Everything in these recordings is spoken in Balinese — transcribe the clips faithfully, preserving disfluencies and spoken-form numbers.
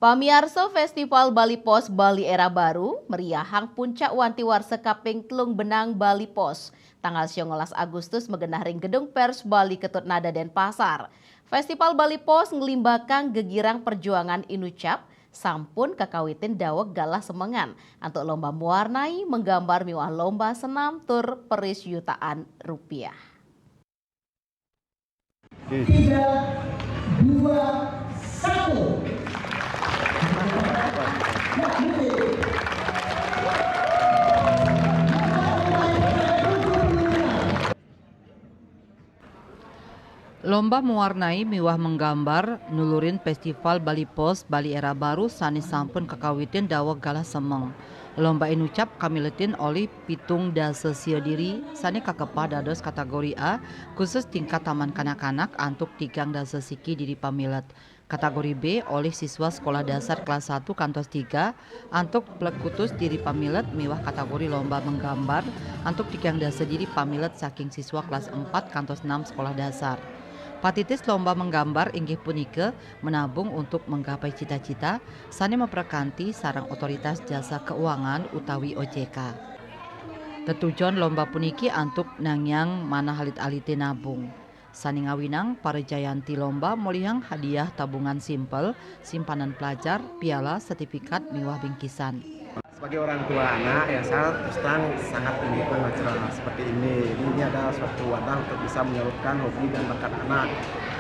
Pamiarsa, Festival Bali Pos Bali Era Baru meriahang puncak wanti warsa kaping telung benang Bali Pos. Tanggal sangalas Agustus magenah ring Gedung Pers Bali Ketut Nada Denpasar. Festival Bali Pos nglimbakang gegirang perjuangan inucap sampun kakawitin daweg galah semengan antuk lomba mewarnai, menggambar miwah lomba senam tur peris yutaan rupiah. Tiga, dua, satu. Lomba mewarnai miwah menggambar nulurin Festival Bali Pos Bali Era Baru sane sampun kakawitin daweg galah semeng. Lomba inucap kamiletin olih pitung dasa sia diri sane kakepah dados kategori A, khusus tingkat taman kanak-kanak antuk tigang dasa siki diri pamilet. Kategori B olih siswa sekolah dasar kelas satu kantos tiga antuk plekutus diri pamilet miwah kategori lomba menggambar antuk tigang dasa diri pamilet saking siswa kelas empat kantos enam sekolah dasar. Patitis lomba menggambar inggih punika menabung untuk menggapai cita-cita sane maprekanti sareng Otoritas Jasa Keuangan utawi O J K. Tetujon lomba puniki antuk nangiang manah alit-alite nabung. Sane ngawinang para jayanti lomba molihang hadiah tabungan simpel, simpanan pelajar, piala, sertifikat, miwah bingkisan. Sebagai orang tua anak, ya, saya terus terang sangat mendukung acara seperti ini. Ini adalah suatu wadah untuk bisa menyalurkan hobi dan bakat anak.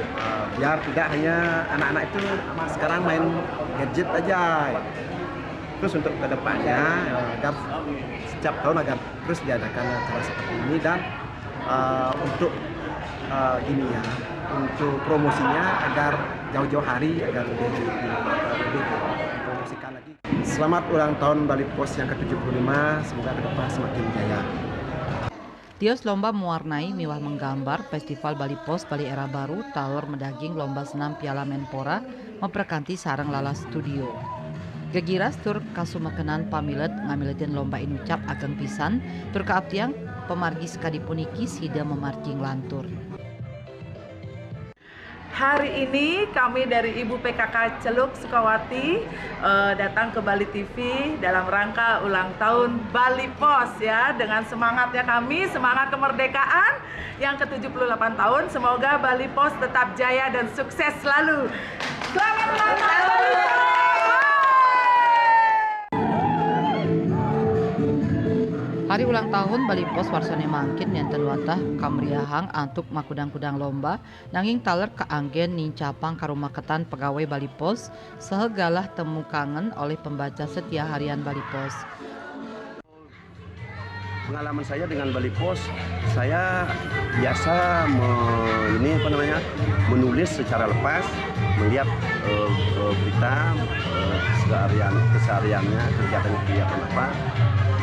Eh, biar tidak hanya anak-anak itu sekarang main gadget aja. Terus untuk kedepannya, eh, agar setiap tahun agar terus diadakan acara seperti ini dan eh, untuk eh, gini ya, untuk promosinya agar jauh-jauh hari agar lebih lebih, lebih dipromosikan lagi. Selamat ulang tahun Bali Pos yang ke tujuh puluh lima, semoga ke depan semakin jaya. Tios lomba mewarnai miwah menggambar, Festival Bali Pos Bali Era Baru taler madaging lomba senam Piala Menpora maprekanti sareng Lala Studio. Gegiras tur kasumekenan pamilet ngamiletin lomba inucap ageng pisan, tur kaaptiang pamargi sakadi puniki sida mamargi nglantur. Hari ini kami dari Ibu P K K Celuk Sukawati eh, datang ke Bali T V dalam rangka ulang tahun Bali Pos, ya, dengan semangatnya kami, semangat kemerdekaan yang ke tujuh puluh delapan tahun. Semoga Bali Pos tetap jaya dan sukses selalu. Selamat ulang tahun Bali Pos! Hari ulang tahun Bali Pos warsane mangkin nenten wantah kamriahang antuk makudang-kudang lomba, nanging taler kaanggen nincapang karumaketan pegawai Bali Pos saha galah temu kangen oleh pembaca setia harian Bali Pos. Pengalaman saya dengan Bali Pos, saya biasa me- ini apa namanya, menulis secara lepas, melihat eh, eh, berita eh, keseharian kesehariannya, kegiatan-kegiatan apa,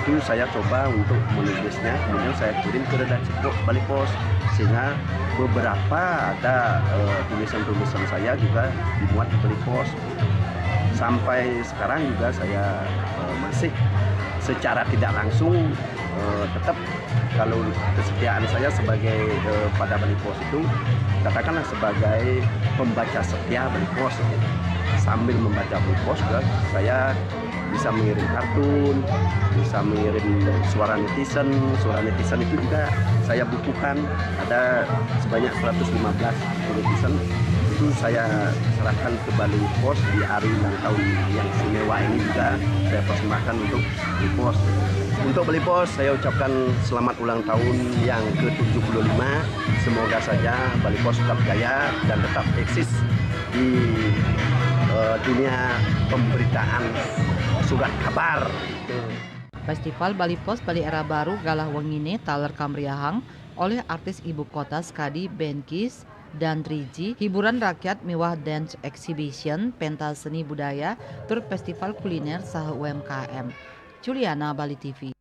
itu saya coba untuk menulisnya, kemudian saya kirim ke redaksi Bali Pos, sehingga beberapa ada eh, tulisan-tulisan saya juga dimuat di Bali Pos. Sampai sekarang juga saya eh, masih secara tidak langsung eh, tetap, kalau kesetiaan saya sebagai eh, pada Bali Pos itu, katakanlah sebagai pembaca setia Bali Pos. Sambil membaca Bali Pos juga saya bisa mengirim kartun, bisa mengirim suara netizen. Suara netizen itu juga saya bukukan, ada sebanyak seratus lima belas netizen. Itu saya serahkan ke Bali Pos di hari ulang tahun yang istimewa ini juga saya persembahkan untuk Bali Pos. Untuk Bali Pos, saya ucapkan selamat ulang tahun yang ke tujuh puluh lima. Semoga saja Bali Pos tetap jaya dan tetap eksis di eh, dunia pemberitaan surat kabar. Festival Bali Pos Bali Era Baru galah wengine taler kamriahang oleh artis ibu kota sekadi Benkis dan Riji, hiburan rakyat miwah dance exhibition, pentas seni budaya, tur festival kuliner saha U M K M. Juliana, Bali T V.